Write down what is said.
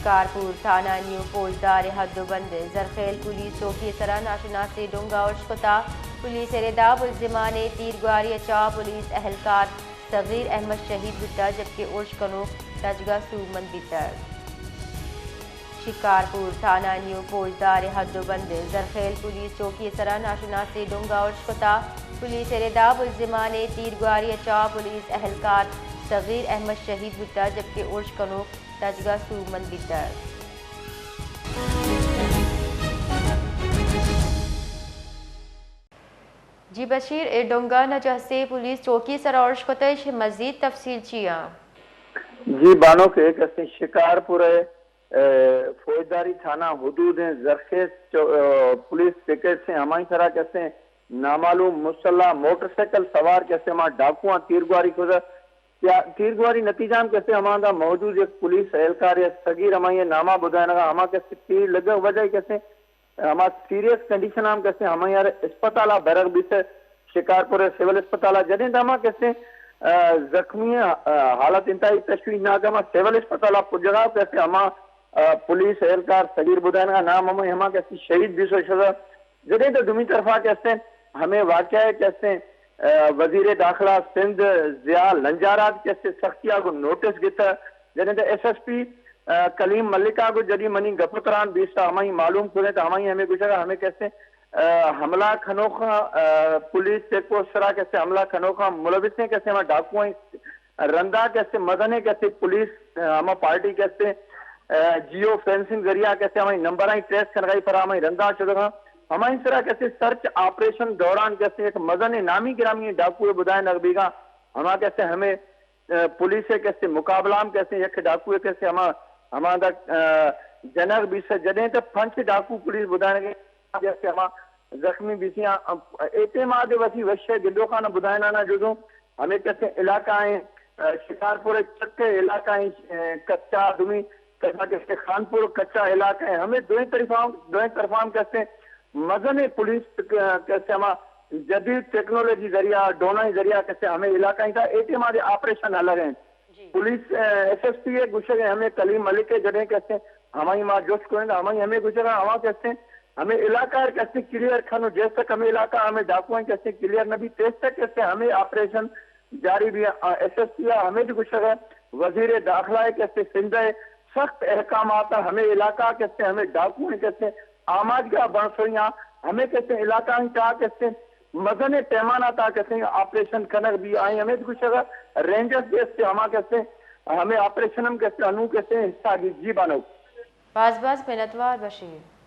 شکارپور تھانہ نیو فوجدار حد و بند زرخیل پولیس چوکی سرا ناشناسے ڈونگا ارش کتا۔ پولیس ردا ملزمانے تیرگواری چا پولیس اہلکار صغیر احمد شہید بوتا، جبکہ ارش کنوک تچگا سوبمند بیتگ۔ شکارپور تھانہ نیو فوجدار حد و بند زرخیل پولیس چوکی سرا ناشناسے ڈونگا ارش کتا۔ پولیس ردا ملزمانے تیرگواری چا پولیس اہلکار صغیر احمد شہید بوتا، جبکہ ارش کنوک تچگا سوبمند بیتگ۔ جی بشیر، اے ڈونگا نجہسے پولیس چوکی سرا ارش کتش، مزید تفصیل چی آں؟ جی بانک، اے کسیں شکارپور ء، ء، فوجداری تھانہ حدود ء زرخیز چو-، ء، پولیس چیکرز ء ہمائی سرا کسیں نامعلوم مسلح موٹر سائیکل سوار کسیں ہما ڈاکواں تیرگواری کتہ۔ یا تیرگواری نتیجہ ہم کسے ہماندا موجود یک پولیس اہلکار یا سگیر ہمائی نامہ بدائنگا، ہما کسے تیر لگگ وجہ کسے ہما سیریس کنڈیشن ہم کسے ہمائی اسپتالا برگ بیت، شکارپور سول اسپتالا۔ جنین ہما کسے، آ، زخمی، آ، حالت انتہائی تشویشناک، ہما سول اسپتالا پجگا کسے ہما، آ، پولیس اہلکار سگیر بدائنگا نام ہمائی ہما کسے شہید بیسو شدہ۔ جنین تو دومی طرفا کسے ہمیں واقعہ کسے ء، وزیر داخلہ سندھ ضیاء لنجاراد کسے سختیا گوں نوٹس گتا، جنین ایس ایس پی، ء، کلیم ملکا گوں جدی منی گپ و تران بیستا ہمائی معلوم کریں تو ہمائی ہمیں گوشگا ہمیں کسے، ء، حملہ کھنوخا، ء، پولیس چیک پوسٹ سرا کسے حملہ کھنوخا ملوثیں کسے ہما ڈاکوئیں رندا کسے مزنے کسے پولیس، ء، ہما پارٹی کسے، ء، جیو فینسنگ ذریعہ کسے ہمائی نمبراں ٹریس کنگائی پر ہمائی رندا شدگا۔ ہمائی سرا کسے سرچ آپریشن دوران کسے یک مزن نامی گرامی ڈاکو بدائے نغبیگا۔ ہما کسے ہمیں، ء، پولیس کسے مقابلہ ہم کسے یک ڈاکو کسے ہما، ہما دا، ء، جنگ بیس جدیں تو پنچ ڈاکو پولیس بدائے جیسے ہما زخمی بیسیاں، ام، اعتماد وتی وش گندوکان بدائنانا جزوں ہمیں کسے علاقہ ہیں، ء، شکارپور چک علاقہ ہیں، ء، کچا دومی کسا کسے خانپور کچا علاقہ ہیں، ہمیں دوئیں طرفاں، دوئیں طرفاں کسے مزن پولیس ک-، کسے ہما جدید ٹیکنالوجی ذریعہ، ڈروناں ذریعہ کسے ہمیں علاقہ ہیں تا اعتماد آپریشن الگ ہیں۔ جی۔ پولیس، ء، ایس ایس پی ء گوشگ ء ہمیں کلیم ملک ء جڑیں کسے ہمائی ما جست کریں، ہمائی ہمیں گوشگ ء ہما کسے ہمیں علاقہ ء کسے کلیئر کھنو، جیسے کہ ہمیں علاقہ ہمیں ڈاکو ہیں کسے کلیئر نہ بھی، تیز تک کسے ہمیں آپریشن جاری بھی۔ ء، ایس ایس پی ء ہمیں بھی گوشگ ء وزیر داخلہ ء کسے سندھ ء سخت احکامات ء ہمیں علاقہ کسے ہمیں ڈاکو ہیں کسے آمادگاہ بنسویاں، ہمیں کسے علاقہ ہیں تا کسے مزن پیمانہ تا کسے آپریشن کنگ بھی آئیں۔ ہمیں گوشگ ء رینجرز بیس سے ہما کسے ہمیں آپریشن ہم کسے انو کسے حصہ گی۔ جی بانو۔ باز باز منتوار بشیر۔